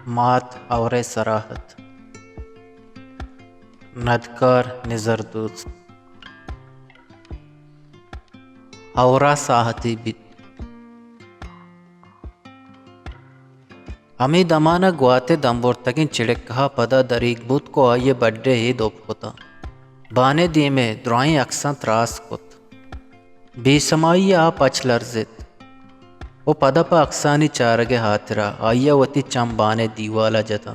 مات ہئور ءِ سرا اَت۔ ندکار نزر دوست۔ ہئور ءَ ساہتے بیت۔ ہمے دمان ءَ گوات ءِ دمبرتگیں چڑکہ ءَ پدا دریگ بوت کہ آئی ءِ بڈ ءَ اے دپ کتاں۔ بان ءِ دیم ءِ درائیں اکساں تراس کت۔ بے سمائی ءَ آ پچ لرزت ءُ پدا پہ اکسانی چارگ ءِ ہاترا آئی ءَ وتی چم بان ءِ دیوال ءَ جتاں۔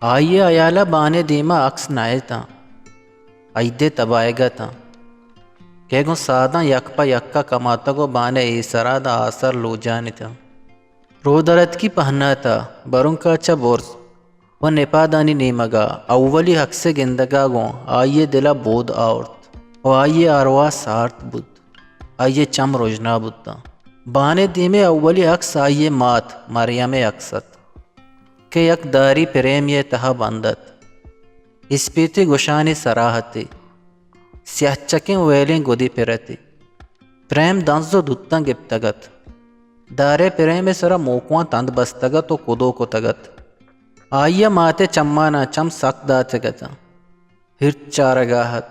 آئی ءِ ہیال ءَ بان ءِ دیم ءَ اکس نہ اتاں، ائید ءِ تباہگ اتاں کہ گوں ساداں یک پہ یک ءَ کماتگ ءُ بان ءِ اے سرا داں آ سر لوجان اتاں۔ رودراتکی پہنات ءَ برونکا چہ برز ءُ نپادانی نیمگ ءَ اولی اکس ءِ گندگ ءَ گوں آئی ءِ دل ءَ بود آورت ءُ آئی ءِ ارواہ سارت بوت۔ آئی ءِ چم رژنا بوتاں۔ بان ءِ دیم ءِ اولی اکس آئی ءِ مات مریم ءِ اکس اَت کہ یک داری پریمے ءِ تہا بند اَت۔ اسپیتیں گشانے سرا اَت ئے۔ سیاہ چکیں ویلیں گدے پر اَت ئے۔ پریم دنز ءُ دوتاں گپتگ اَت۔ دار ءِ پریم ءِ سرا موکواں تند بستگ اَت ءُ کدو کتگ اَت۔ آئی ءَ مات ءِ چماناں چم سک داتگ اَتاں۔ ہرچ چارگ ءَ اَت۔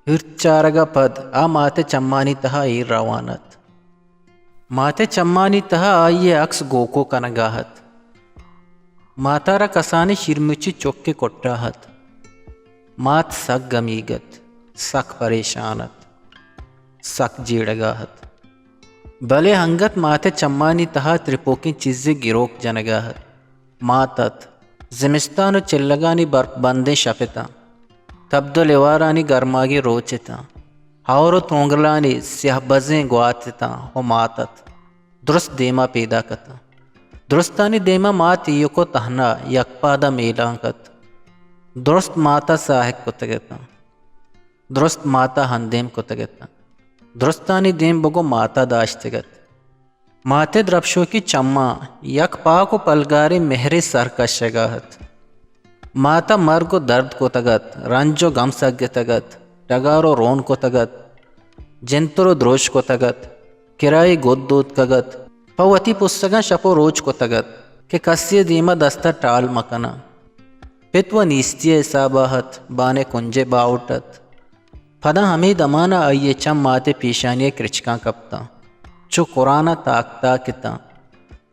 ہرچ چارگ ءَ پد آ مات ءِ چمانی تہا ایر روان اَت۔ مات ءِ چمانی تہا آئی ءِ اکس گوکو کنگ ءَ اَت۔ مات ءَ را کسانیں شیرمچی چکے کٹا اَت۔ مات سک گمیگ اَت، سک پریشان اَت، سک جیڑگ ءَ اَت۔ بلے انگت مات ءِ چمانی تہا ترپوکیں چیزے گروک جنگ ءَ اَت۔ مات اَت۔ زمستان ءُ چلگانی برپ بندیں شپ اتاں۔ تبد ءُ لیوارانی گرماگیں روچ اتاں۔ ہئور ءُ تونگلانی سیاہ بزیں گوات اتاں ءُ مات اَت۔ درست دیما پیداک اتاں۔ درستانی دیما مات ایوک ءُ تہنا یک پاد ءَ میلانک اَت۔ درست مات ءَ ساہگ کتگ اتاں۔ درست مات ءَ ہندیم کتگ اتاں۔ درستانی دیم بگو مات ءَ داشتگ اَت۔ مات ءِ درپشوکیں چماں یک پاک ءُ پلگاریں مہرے سر کشگ ءَ اَت۔ مات ءَ مرگ ءُ درد کتگ اَت، رنج ءُ گم سگتگ اَت، ڈگار ءُ رون کتگ اَت، جنتر ءُ دروش کتگ اَت، کرائی گد دوتکگ اَت، پہ وتی پسگاں شپ ءُ روچ کتگ اَت کہ کسے ءِ دیم ءَ دست ءَ ٹال مہ کناں۔ پت وَ نیستی ءِ حساب ءَ اَت، بان ءِ کنج ءِ باہوٹ اَت۔ پدا ہمے دمان ءَ آئی ءِ چم مات ءِ پیشانی ءِ کرچکاں کپتاں۔ چو قرآن ءَ تاک تاک اتاں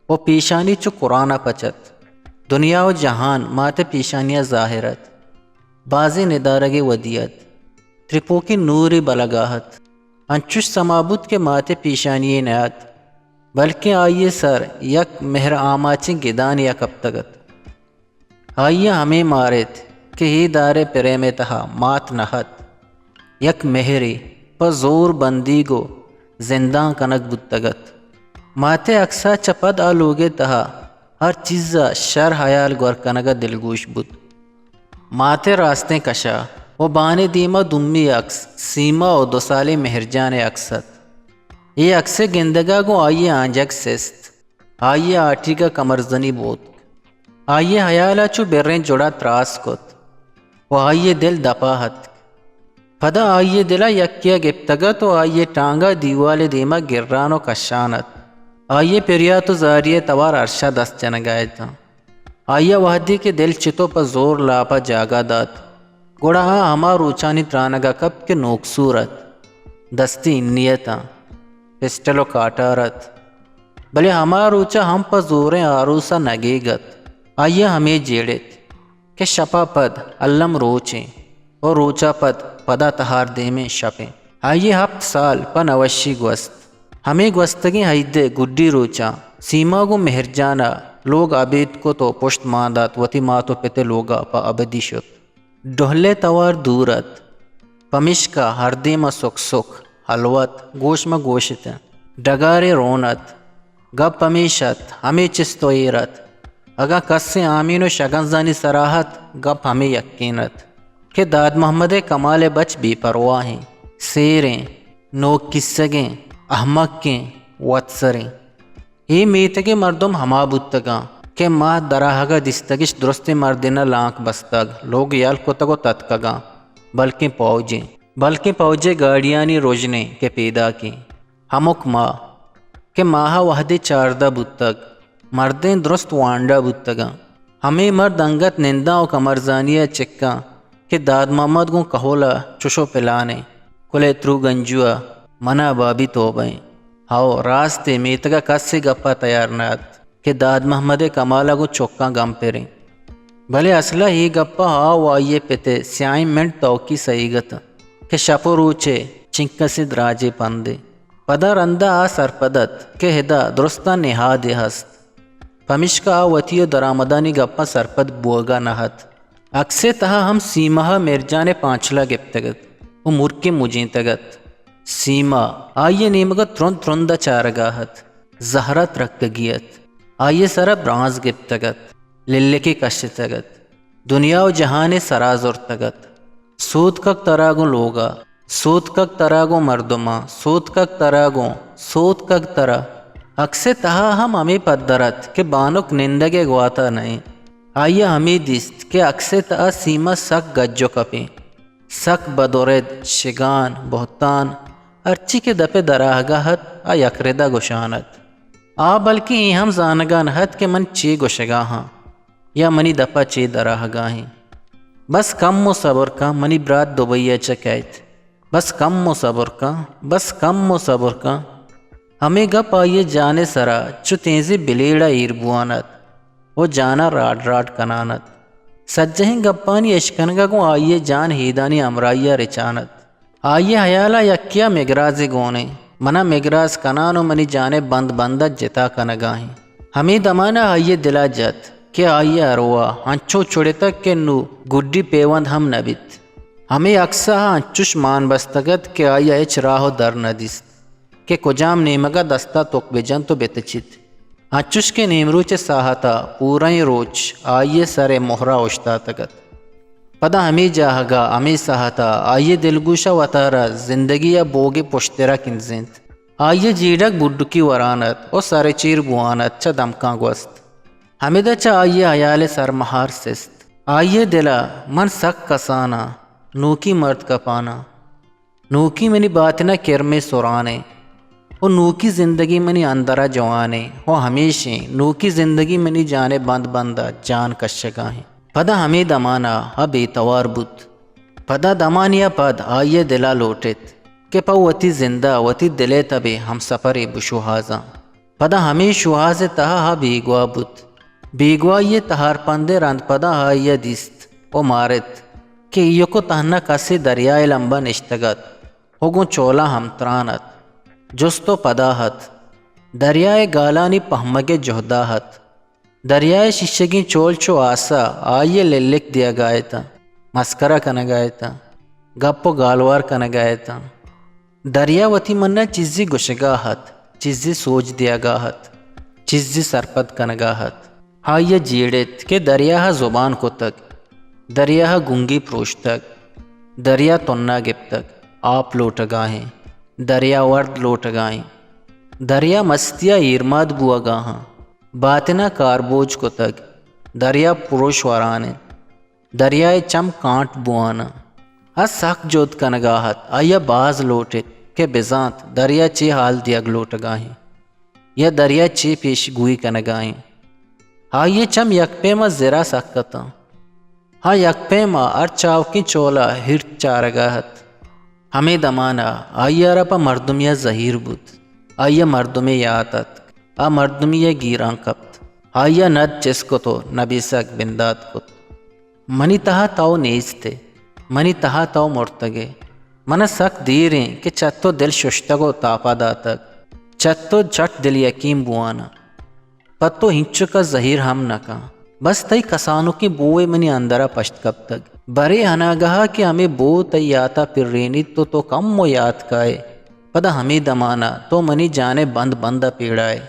ءُ پیشانی چو قرآن ءَ پچ اَت۔ دنیا ءُ جہان مات ءِ پیشانی ءَ ظاہر اَت۔ بازیں ندارگے ودی اَت۔ ترپوکیں نورے بلگ ءَ اَت۔ انچش سما بوت کہ مات ءِ پیشانی یے نہ اَت، بلکیں آئی ءِ سر یک مہر آماچیں گدانے ءَ کپتگ اَت۔ آئی ءَ ہمے مارت کہ اے دار ءِ پریم ءِ تہا مات نہ اَت، یک مہرے پہ زور بندیگ ءُ زندان کنگ بوتگ اَت۔ مات ءِ اکس ءَ چہ پد آ لوگ ءِ تہا ہر چیز ءَ شر ہیال گور کنگ ءَ دلگوش بوت۔ مات ءِ راستیں کش ءَ ءُ بان ءِ دیم ءَ دومی اکس سیما ءُ دو سالیں مہرجان ءِ اکس اَت۔ اے اکس ءِ گندگ ءَ گوں آئی ءِ آنجگ سست۔ آئی ءِ ہاٹیگ ءَ کمرزنی بوتک۔ آئی ءِ ہیال ءَ چو بریں جڑ ءَ تراس کت ءُ آئی ءِ دل دپ ءَ اتک۔ پدا آئی ءِ دل ءَ یکے ءَ گپتگ اَت ءُ آئی ءِ ٹانگ ءَ دیوال ءِ دیم ءَ گران ءُ کشان اَت۔ آئی ءِ پریات ءُ زاری ءِ توار ارش ءَ دست جنگ ءَ اتاں۔ آئی ءَ وہدے کہ دل چت ءُ پہ زور لاپ ءَ جاگہ دات، گڑا آ ہما روچانی ترانگ ءَ کپت کہ نوکسور اَت، دستی انی اتاں، پسٹل ءُ کاٹار اَت۔ بلے ہما روچ ءَ ہم پہ زوریں آروس ءَ نگیگ اَت۔ آئی ءَ ہمے جیڑت کہ شپ ءَ پد الم روچ ایں ءُ روچ ءَ پد پدا تہار دیمیں شپ ایں۔ آئی ءِ ہپت سال پہ نوشی گوست۔ ہمے گوستگیں ائید ءِ گڈی روچاں سیما گوں مہرجان ءَ لوگ ابید کت ءُ پشت مان دات، وتی مات ءُ پت ءِ لوگ ءَ پہ ابدی شت۔ ڈہل ءِ توار دور اَت، پمیشکا ہر دیم ءَ سک سک، ہلوت گوش مہ گوش اتنت۔ ڈگارے رون اَت۔ گپ ہمیش اَت، ہمے چست ءُ ایر اَت۔ اگاں کسے آمین ءُ شگنزانی سرا اَت، گپ ہمے یکین اَت کہ داد محمد ءِ کمال ءِ بچ بے پرواہ ایں، سیر ایں، نوک کیسگ ایں، احمق ایں، وتسر ایں۔ اے میتگ ءِ مردم ہما بوتگاں کہ ماہ دراہگ ءَ دیستگش درستیں مردین ءَ لانک بستگ، لوگ یل کتگ ءُ تتکگاں، بلکیں پوج ایں، بلکیں پوج ءِ گاڑیانی رژن ایں کہ پیداک ایں۔ ہمک ماہ کہ ماہ ءَ وہدے چاردہ بوتگ، مردین درست وانڈا بوتگاں۔ ہمے مرد انگت ننداں و کمرزانی ء چکاں کہ داد محمد گوں کہول ء چشو پلان انت۔ کلے ترو گنجو ء منا بابی توبہ انت۔ ہئو، راست ء میتگ ء کسے گپ ء تیار نہ ات کہ داد محمد ء کمال ء گوں چکاں گم پریں۔ بلے اسل ء اے گپ ء آ و آئی ء پت ء سیاہیں منٹ توکی سہیگ اتاں کہ شپ و روچ ء چنکسیں دراجے پندے۔ پدا رندا آ سرپد ات کہ ادا درستاں نہادے ہست۔ پمیشکا آ وتی و درآمدانی گپاں سرپد بوگا نہ ات۔ اکس ء تہا ہم سیمہ ء مرجان ء پانچلا گپتگ ات و مرکیں مجینتگ ات۔ سیمہ آئی ء نیمگا ترند ترند ء چارگا ات۔ زہرا ترکگی ات۔ آئی ء سرا برانز گپتگ ات۔ للکے کشتگ ات۔ دنیا و جہان ء سرا زرتگ ات۔ سوتکگ ترا گوں لوگا، سوتکگ ترا گوں مردماں، سوتکگ ترا گوں، سوتکگ ترا۔ اکس ء تہا ہم ہمے پدر ات کہ بانک نندگ ء گوات ء نہ انت۔ آئی ء ہمے دیست کہ اکس ء تہا سیمہ سک گج و کپیں، سک بدورد، شگان، بہتان، ہرچی کہ دپ ء دراہگا ات، آ یک ردا گوشان ات۔ آ بلکیں اے ہم زانگا نہ ات کہ من چے گوشگا آں۔ یا منی دپ ء چے دراہگا ایں۔ بس کمو صبر کن، منی برات دبئی ء چہ کئیت۔ بس کمو صبر کن، بس کمو صبر کن۔ ہمے گپ آئی ء جان ء سرا چو تیزیں بلیڈ ء ایر بوان ات و جان ء راڈ راڈ کنان ات۔ سجہیں گپانی اشکنگ ء گوں آئی ء جان ہیدانی ہمراہی ء رچان ات۔ آئی ء ہیال ء یکے ء مگرازے گون انت۔ من ء مگراز کنان و منی جان ء بند بند ء جتا کنگا انت۔ ہمے دمان ء آئی ء دل ء جت کہ آئی ء ارواہ انچو چڑتگ کہ نوں گڈی پیوند ہم نہ بیت۔ ہمے اکس ء انچوش مان بستگ ات کہ آئی ء ہچ راہ و در نہ دیست کہ کجام نیمگ ء دست ء تک بہ جنت و بہ تچیت۔ انچوش کہ نیمروچ ء ساہت ء پورئیں روچ آئی ء سر ء مہر ء اوشتاتگ ات۔ پدا ہمے جاہگ ء ہمے ساہت ء آئی ء دلگوش ء وتارا زندگی ء بوگ ء پشتر ء کنزینت۔ آئی ء جیڑگ بڈکی وران ات و سر ء چیر بوان ات چہ دمکاں گوست۔ ہمدا چہ آئی ء ہیال ء سرمہار سست۔ آئی ء دل ء من سک کسان آں، نوکی مرد کپان آں۔ نوکی منی باتن ء کرمے سران ء و نوکی زندگی منی اندر ء جوان ء و ہمیش انت نوکی زندگی منی جان ء بند بند ء جان کشگا انت۔ پدا ہمے دمان ء آ بے توار بوت۔ پدا دمانے ء پد آئی ء دل ء لوٹ ایت کہ پہ وتی زند ء وتی دل ء تب ء ہمسپرے بشوہازاں۔ پدا ہمے شوہاز ء تہا آ بیگواہ بوت۔ بیگواہی ء تہارپند ء رند پدا آئی ء دیست و مارت کہ ایوک و تہنا کسے دریا ء لمب ء نشتگ ات و گوں چولاں ہمتران ات۔ جست و پدا ات۔ دریا ء گالانی پہمگ ء جہدا ات۔ دریا ء شیشگیں چول چو آس ء آئی ء للک دیگا اتاں، مسکرا کنگا اتاں، گپ و گالوار کنگا اتاں۔ دریا وتی من ء چیزے گوشگا ات، چیزے سوج دیگا ات، چیزے سرپد کنگا ات۔ آئی ء جیڑت کہ دریا ء زبان کتگ، دریا ء گنگی پروشتگ، دریا تنا گپتگ، آپ لوٹگا ایں، دریا ورد لوٹگا ایں۔ دریا مستی ء ایرماد بوگا آں۔ باتن ء کاربوج کتگ۔ دریا پروش وران انت۔ دریا ء چم کانٹ بوان انت۔ آ سک جہد کنگا ات۔ آئی ء باز لوٹ ایت کہ بزانت دریا چے حال دیگ لوٹگا انت یا دریا چے پیش گوئی کنگا انت۔ آئی ء چم یک پیم ء زرا سک اتاں۔ آ یک پیم ء ہر چاوکیں چول ء ہیرت چارگ ء ات۔ ہمے دمان ء آئی ء را پہ مردمی ء زہیر بوت۔ آئی ء مردمے یات اتک۔ آ مردمی ء گیران کپت۔ آئی ء ند چست کت و نبیسگ بندات کت۔ منی تہا تو نیست ئے۔ منی تہا تو مرتگ ئے۔ من ء سک دیر ایں کہ چہ تو دل ششتگ و تاپا داتگ۔ چہ تو چٹ دل یکیم بوان آں۔ پہ تو ہینچک ء زہیر ہم نہ کن۔ بس تئی کسانکیں بوئے منی اندر ء پشت کپتگ۔ برے اناگہ ء کہ ہمے بو تئی یات ء پرینیت تو، تو کمو یات کائے، پدا ہمے دمان ء تو منی جان ء بند بند ء پیڑائے۔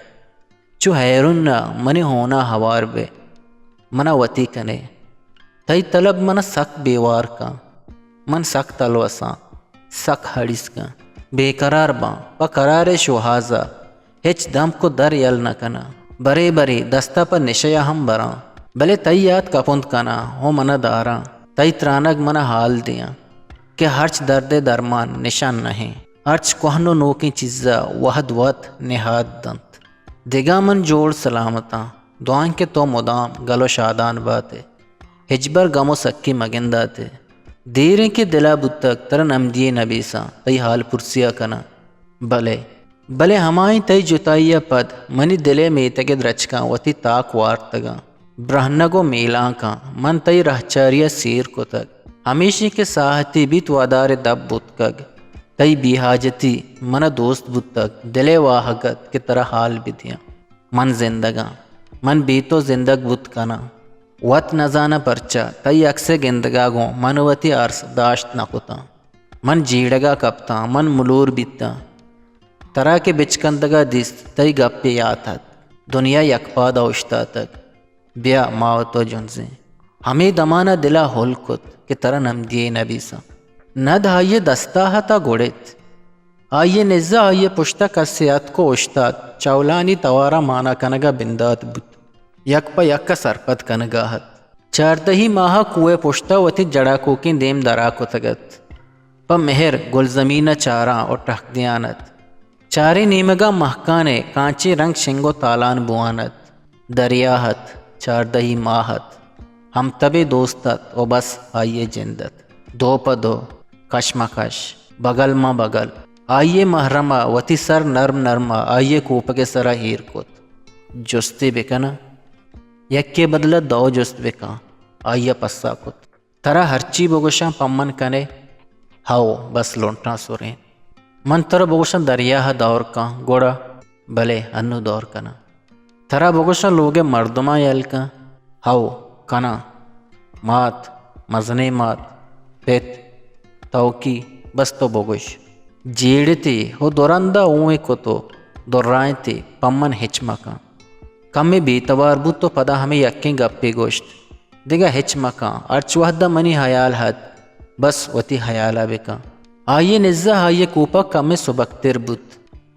چو ہیرون ء منی ہون ء ہوار بئے، من ء وتی کن ئے۔ تئی تلب من ء سک بے وار کن۔ من سک تلوس آں، سک ہڑیسک آں۔ بے قرار باں، پہ قرار ء شوہاز ء ہچ دمک و در یل نہ کناں۔ برے برے دست ء پہ نشہ ء ہم براں، بلے تئی یات کپنت کناں و من ء داراں۔ تئی ترانگ من ء ہال دیاں کہ ہرچ درد ء درمان نشہ نہ انت، ہرچ کوہن و نوکیں چیز ء وہد وت نہاد دنت۔ دگہ من جوڑ سلامتاں، دعائیں کہ تو مدام گل و شادان بات ئے۔ ہچبر گم و سکی مگندات ئے۔ دیریں کہ دلا بوتگ، ترا نمدیے نبیساں، تئی حال پرسیا کناں۔ بلے، بلے ہمائیں تئی جتائیا پد منی دلے میتگے درچکاں وتی تاک وارتگاں۔ برہنگ و میلانکاں من تئی رہچاریا سیر کتگ۔ ہمیشی کہ ساہتے بیت ودارے دپ بوتکگ۔ تئی بے حاجتی منا دوست بوتگ، دلے واہگ ات کہ ترا حال بدیاں۔ من زندگاں۔ من بے تو زندگ بوت کناں۔ وت نزاناں پرچا تئی عکسے گندگا گوں من وتی ارس داشت نہ کتاں۔ من جیڑگا کپتاں، من ملور بیتاں۔ ترا کہ بچکندگا دیست، تئی گپے یات ات۔ دنیا یک پادا اوشتاتگ۔ بیا، ما و تو جنزیں۔ ہمے دمانا دلا ہل کت کہ ترا نمدیے نبیساں۔ ند آئیے دستا ہتا گڑت۔ آئیے نزا آئیے پشتا کسے اتک و اوشتات، چولانی توارا مانا کنگا بندات بوت۔ یک پہ یک ء سرپد کنگا ات۔ چاردہی ماہ ء کوہ ء پشت ء وتی جڑاکوکیں دیم درا کتگ ات۔ پہ مہر گلزمین ء چاراں و ٹہک دیان ات۔ چاریں نیمگاں مہکان ء کانچیں رنگ شنگ و تالان بوان ات۔ دریا ات، چاردہی ماہ ات۔ ہمتبے دوست ات و بس آئی ء جند ات۔ دو پہ دو، کش مہ کش، بگل ماں بگل۔ آئی ء محرم ء وتی سر نرم نرم ء آئی ء کوپگ ء سرا ایر کت۔ جستے بکناں؟ یکے بدل ء دو جست بکن، آئی ء پسہ کت۔ ترا ہرچی بگوشاں پمن کن ئے؟ ہئو، بس لنٹاں سرین۔ من ترا بگوشاں دریا ء دور کن، گڑا؟ بلے، انوں دور کناں۔ ترا بگوشاں لوگ ء مردماں یل کن؟ ہئو، کناں۔ مات، مزنیں مات، پت، توکی، بس تو بگوش۔ جیڑتی و درندا اوں ء کت و درائینتی، پہ من ہچ مکن۔ کمے بے توار بوت و پدا ہمے یکیں گپے گوشت۔ دگہ ہچ مکن، ہرچ وہدا منی ہیال ات، بس وتی ہیالا بکن۔ آئی ء نزہ آئی ء کوپگ کمے سبکتر بوت۔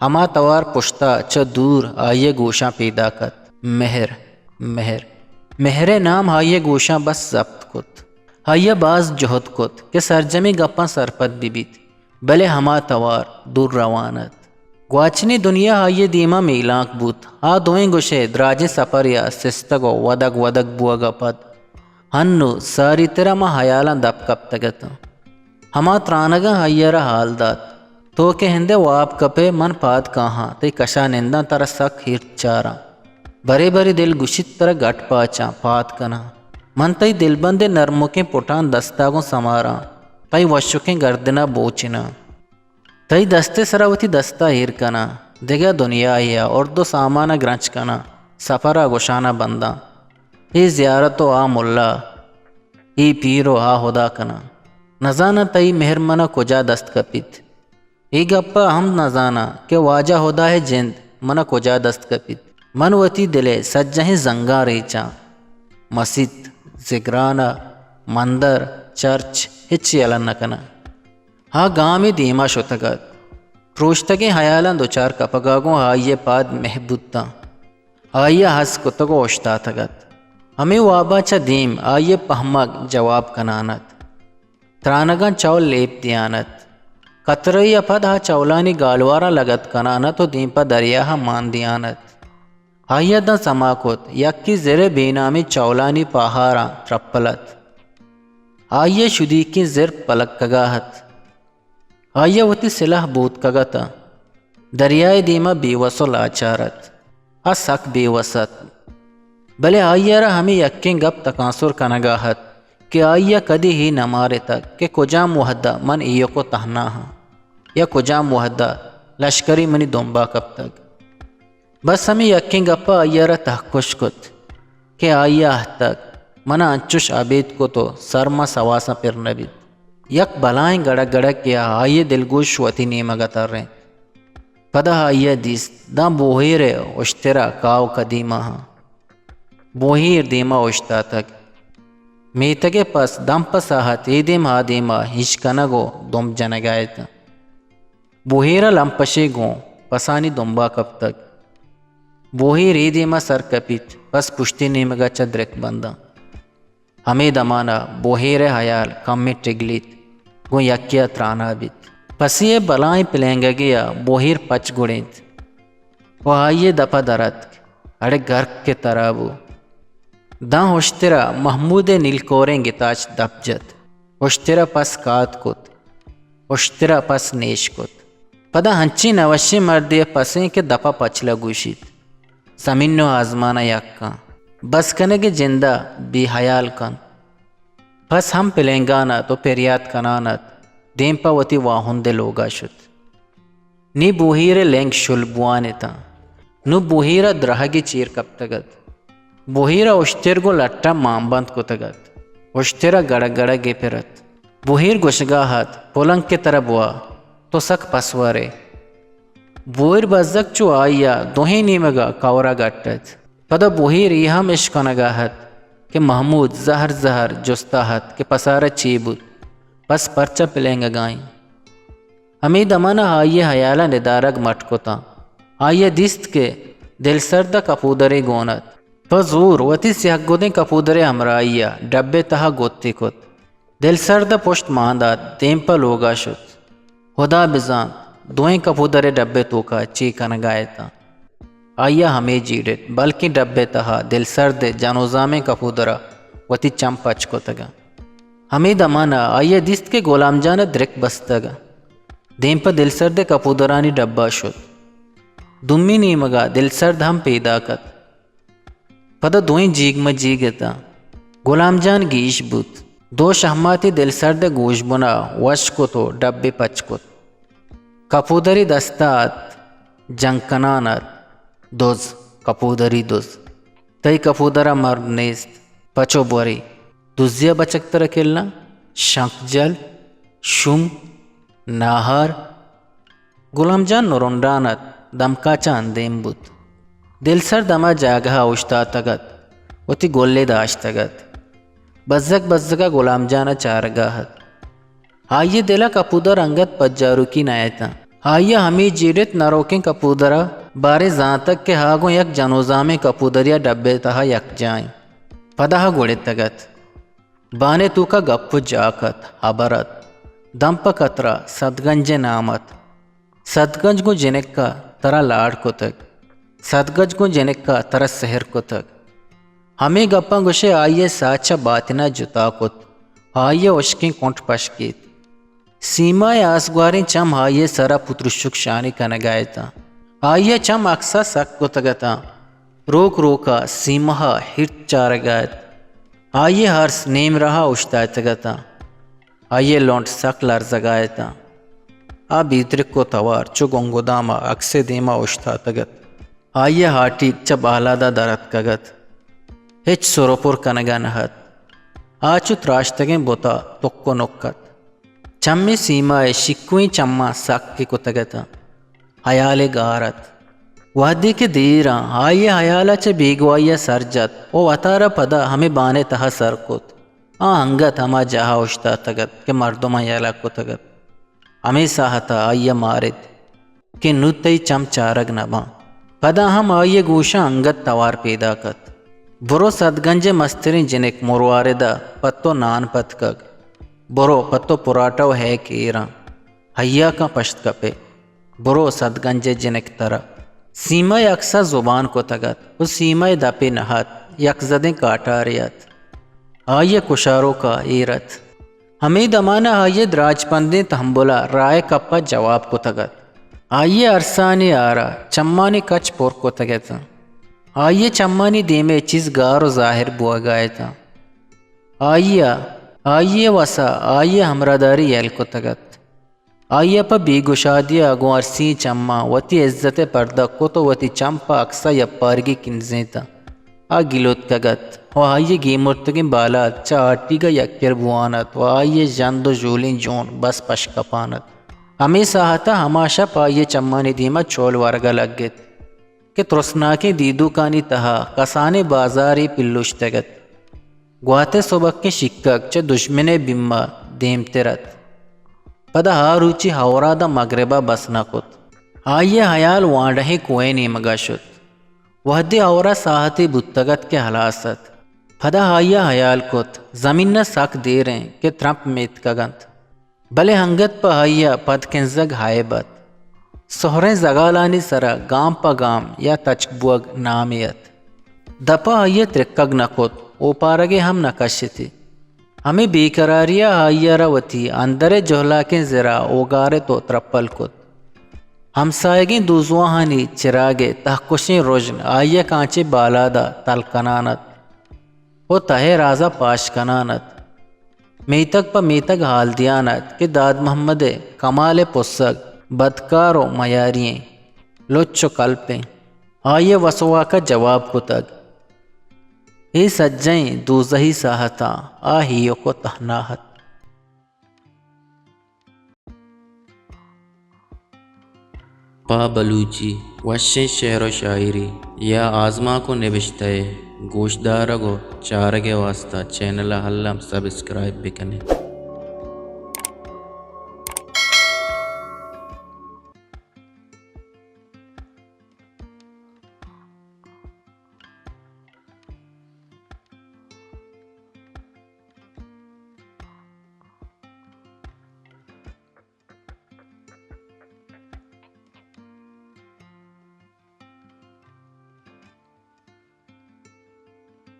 ہما توار پشتا چہ دور آئی ء گوشاں پیداک ات۔ مہر، مہر، مہر ء نام آئی ء گوشاں بس ضبط کت۔ آئی ء باز جہد کت کہ سرجمیں گپاں سرپد بہ بیت، بلے ہما توار دور روان ات۔ گواچنی دنیا آئی ء دیما میلانک بوت۔ آ دوئیں گوشے دراجیں سپرے ء سستگ و ودگ ودگ بوگ ء پد ہنو ساری ترا ما ہیالاں دپ کپتگ اتاں۔ ہما ترانگاں آئی ء را حال دات۔ تو کہ ہندے واب کپے، من پاد کاہاں، تئی کشا ننداں، ترا سک ہیرت چاراں۔ برے برے دل گوشیت ترا گٹ پاچاں، پاد کناں۔ من تئی دلبندے نرمکیں پٹاں دستا گوں سماراں، تئی وشکیں گردنا بوچناں۔ تئی دست ء سرا وتی دستا ایر کناں، دگہ دنیایے ء ارد و سامان ء گرنچ کناں، سپر ء گوشان ء بنداں۔ اے زیارت و آ ملا، اے پیر و آ ہدا کناں۔ نزاناں تئی مہر من ء کجا دست کپیت۔ اے گپ ء ہم نزاناں کہ واجہ ہدا ء جند من ء کجا دست کپیت۔ من وتی دل ء سجہیں زنگاں ریچاں۔ مسیت، زگرانہ، مندر، چرچ ہچ یلہ نہ کناں۔ آ گامے دیما شتگ ات۔ پروشتگیں ہیالاں دچار کپگا گوں آئی ء پاد مہ بوتاں۔ آئی ء ہز کتگ و اوشتاتگ ات۔ ہمے واباں چہ دیم آئی ء پہمگ جواب کنان ات۔ ترانگاں چول لیپ دیان ات۔ کترے ء پد آ چولانی گالواراں لگت کنان ات و دیم پہ دریا ء مان دیان ات۔ آئی ء داں سما کت، یکے زر ء بے نامیں چولانی پاہاراں ترپل ات۔ آئی ء شدیکیں زر پلکگا ات۔ آئی ء وتی سلاہ بوتکگ ات۔ دریائے دیما بے وس و لاچار ات۔ آ سک بے وس ات۔ بلے آئی ء را ہمے یکیں گپ تکانسر کنگا ات کہ آئی ء کدی اے نہ مارتگ کہ کجام وہد ء من ایوک و تہنا آں یا کجام وہد ء لشکرے منی دمبا کپتگ۔ بس ہمے یکیں گپ ء آئی ء را تہکش کت کہ آئی ء اہتگ، من ء انچش ابید کت و سر ماں سواساں پر نہ بیت۔ یک بلائیں گڑگ گڑگے ء آئی ء دلگوش وتی نیمگ ء ترینت۔ پدا آئی ء دیست داں بوہیر ء اشتر ء کاو کدیم آں۔ بوہیر دیما اوشتاتگ۔ میتگ ء پس دم پہ ساہت اے دیم آ دیما ہیش کنگ و دمب جنگ ء اتاں۔ بوہیر ء لمپشے گوں پسانی دمبا کپتگ۔ بوہیر اے دیما سر کپیت، پس پشتی نیمگا چہ درک بنداں۔ ہمے دمانا بوہیر ء ہیال کمے ٹگلیت، گوں یکے ء ترانا بیت۔ پسی ء بلائیں پلینگگے ء بوہیر پچ گڑینت۔ و آئی ءِ دپ ءَ در اتک، اڑے گرک کہ ترا بو۔ داں اشتر ءَ محمود ءِ نیلکوریں گتاچ دپ جت۔ اشتر ءَ پس کات کت۔ اشتر ءَ پس نیش کت۔ پدا انچیں نوشیں مردے ءِ پسیں کہ دپ ءَ پچل ءَ گوشیت، زمین و آزمان ءَ یکاں۔ بس کنگ ءِ جند ءَ بے ہیال کنت۔ پس ہم پلینگان ات و پریات کنان ات، دیم پہ وتی واہند ءِ لوگ ءَ شت۔ نی بوہیر ءِ لنگ شل بوان اتاں۔ نوں بوہیر ءَ درہگے چیر کپتگ ات۔ بوہیر ءَ اشتر گوں لٹ ءَ مان بند کتگ ات۔ اشتر ءَ گڑگ گڑگ ءَ پر ات۔ بوہیر گوشگ ءَ ات، پلنگ کہ ترا بوا، تو سک پسور ئے۔ بوہیر بزگ چو آئی ءَ دوہیں نیمگ ءَ کور ءَ گٹ ات۔ پدا بوہیر اے ہم اش کنگ ءَ ات کہ محمود زہر زہر جست ءَ ات کہ پسار ءَ چے بوت، پس پرچا پلینگگ ءَ ایں۔ ہمے دمان ءَ آئی ءِ ہیال ءَ ندارگ مٹ کتاں۔ آئی ءَ دیست کہ دلسرد ءَ کپودرے گون ات۔ پہ زور وتی سیاہ گدیں کپودر ءِ ہمراہی ءَ ڈبے تہا گوتے کت۔ دلسرد ءَ پشت مان دات، دیم پہ لوگ ءَ شت۔ ہدا بزانت، دوئیں کپودر ءِ ڈبے توکا چے کنگ ءَ اتاں۔ آئی ءَ ہمے جیڑت، بلکیں ڈبے تہا دلسرد ءِ جنوزامیں کپودر ءَ وتی چم پچ کتگ۔ ہمے دمان ءَ آئی ءَ دیست کہ گلام جان ءَ درک بستگ۔ دیم پہ دلسرد ءِ کپودرانی ڈبہ ءَ شت۔ دومی نیمگ ءَ دلسرد ہم پیداک ات۔ پدا دوئیں جیگ مہ جیگ اتاں۔ گلام جان گیش بوت۔ دو شہماتے دلسرد ءِ گوشبنا وش کت و ڈبے پچ کت۔ کپودری دست ءَ ات، جنگ کنان ات۔ دز، کپودری دز۔ تئی کپودر ءَ مرد نیست۔ پچ و بوری۔ دزی ءَ بچک ترا کلاں؟ شنک جل، شوم، ناہار۔ گلام جان نرنڈان ات، دمکا چہ اندیم بوت۔ دلسرد ہما جاگہ ءَ اوشتاتگ ات، وتی گلے داشتگ ات۔ بزگ بزگ ءَ گلام جان ءَ چارگ ءَ ات۔ آئی ءِ دل ءَ کپودر انگت پجاروکی نہ اتاں۔ آئی ءَ ہمے جیڑت نروکیں کپودر ءَ، باریں زانتگ کہ آ گوں یک جنوزامیں کپودرے ءَ ڈبے تہا یکجاہ ایں۔ پدا آ گڑتگ ات۔ بان ءِ توکا گپ و جاک ات، ہبر ات۔ دمپک ءَ ترا سدگنج ءِ نام ات۔ سدگنج گوں جنک ءَ ترا لاڑ کتگ۔ سدگنج گوں جنک ءَ ترا سحر کتگ۔ ہمے گپاں گوشے آئی ءِ ساہ چہ باتن ءَ جتا کت۔ آئی ءِ ہشکیں کنٹ پشکیت۔ سیما ءِ آسگواریں چم آئی ءِ سر ءَ پترشک شانی کنگ ءَ اتاں۔ آئی ءِ چم اکس ءَ سک کتگ اتاں۔ روک روک ءَ سیما ءَ ہرت چارگ ءَ ات۔ آئی ءِ ارس نیم راہ ءَ اوشتاتگ اتاں۔ آئی ءِ لنٹ سک لرزگ ءَ اتاں۔ آ بیدرک و توار چو گنگدام ءَ اکس ءِ دیم ءَ اوشتاتگ ات۔ آئی ءِ ہاٹیگ چہ بالاد ءَ در اتکگ ات۔ ہچ سر و پر کنگ ءَ نہ ات۔ آ چو تراشتگیں بت ءَ تک و نک ات۔ چمے سیما ءِ شیکوئیں چماں سک کتگ اتاں۔ ہیالے گار ات۔ وہدے کہ دیراں آئی ءِ ہیال ءَ چہ بیگواہی ءَ سر جت و وتارا پدا ہمے بان ءِ تہا سر کت۔ آ انگت ہما جاہ ءَ اوشتاتگ ات کہ مردماں یلہ کتگ ات۔ ہمے ساہت ءَ آئی ءَ مارت کہ نوں تئی چم چارگ نہ باں۔ پدا ہم آئی ءِ گوشاں انگت توار پیداک ات۔ برو سدگنج ءِ مستریں جنک مروارد ءَ پہ تو نان پتکگ۔ برو پہ تو پراٹہ و ہیک ایراں۔ ہیاکاں پشت کپے۔ برو سدگنج ءِ جنک ترا۔ سیما ءِ اکس ءَ زبان کتگ ات و سیما ءِ دپے نہ ات، یک زدیں کاٹارے ات۔ آئی ءِ کشاروک ءَ ایر ات۔ ہمے دمان ءَ آئی ءِ دراجپندیں تمبل ءَ راہ ءِ کپ ءَ جواب کتگ ات۔ آئی ءِ ارسانی آر ءَ چمانی کچ پر کتگ اتاں۔ آئی ءِ چمانی دیم ءَ چیز گار و ظاہر بوگ ءَ اتاں۔ آئی ءَ، آئی ءِ وس ءَ آئی ءِ ہمراہداری یل کتگ ات۔ آئی ءَ پہ بے گشادی ءَ گوں ارسیں چماں وتی عزت ءِ پردہ کت و وتی چم پہ اکس ءَ یپارگی کنزینتاں۔ آ گلوتکگ ات و آئی ءِ گیمرتگیں بالاد چہ ہاٹیگ ءَ یکر بوان ات و آئی ءِ ژند و ژولیں جون بس پشکپان ات۔ ہمے ساہت ءَ ہما شپ آئی ءِ چمانی دیم ءَ چول ورگ ءَ لگت کہ ترسناکیں دیدوکانی تہا کسانیں بازارے پلوشتگ ات۔ گوات ءِ سبکیں شیکگ چہ دژمن ءِ بیم ءَ دیمتر ات۔ پدا آ روچی ہئورا داں مگرب ءَ بس نہ کت۔ آئی ءِ ہیال وانڈہیں کوہ ءِ نیمگ ءَ شت۔ وہدے ہئورا ساہتے بوتگ ات کہ ہلاس ات۔ پدا آئی ءَ ہیال کت، زمین ءَ سک دیر ایں کہ ترمپ میتکگ انت۔ بلے انگت پہ آئی ءَ پد کنزگ ہائب ات۔ سہریں زگالانی سرا گام پہ گام یا تچک بوگ نامے ات۔ دپا آئی ء ترکگ نہ کت، اوپارگے ہم نہ کشتی۔ ہمے بے قراری ء آئی ء را وتی اندر ء جہلاکیں زرا اوگارت و ترپل کت۔ ہمساہگیں دوزواہانی چراگ ء تہکشیں رژن آئی ء کانچیں بالاد ء تل کنان ات و تہ ء راز ء پاش کنان ات۔ میتگ پہ میتگ ہال دیان ات کہ داد محمد ء کمال ء پسگ بدکار و میاری ایں، لچ و کلپ ایں۔ آئی ء وس و واک ء جواب کتگ۔ اے سجہیں دوزہی ساہتاں آ ہیوک و تہنا ات۔ پہ بلوچی وشیں شعر و شاعری یا آزمانک و نبشتہ ء گوشدارگ و چارگ ء واسطہ چینل ء الم سبسکرائب بکنیں۔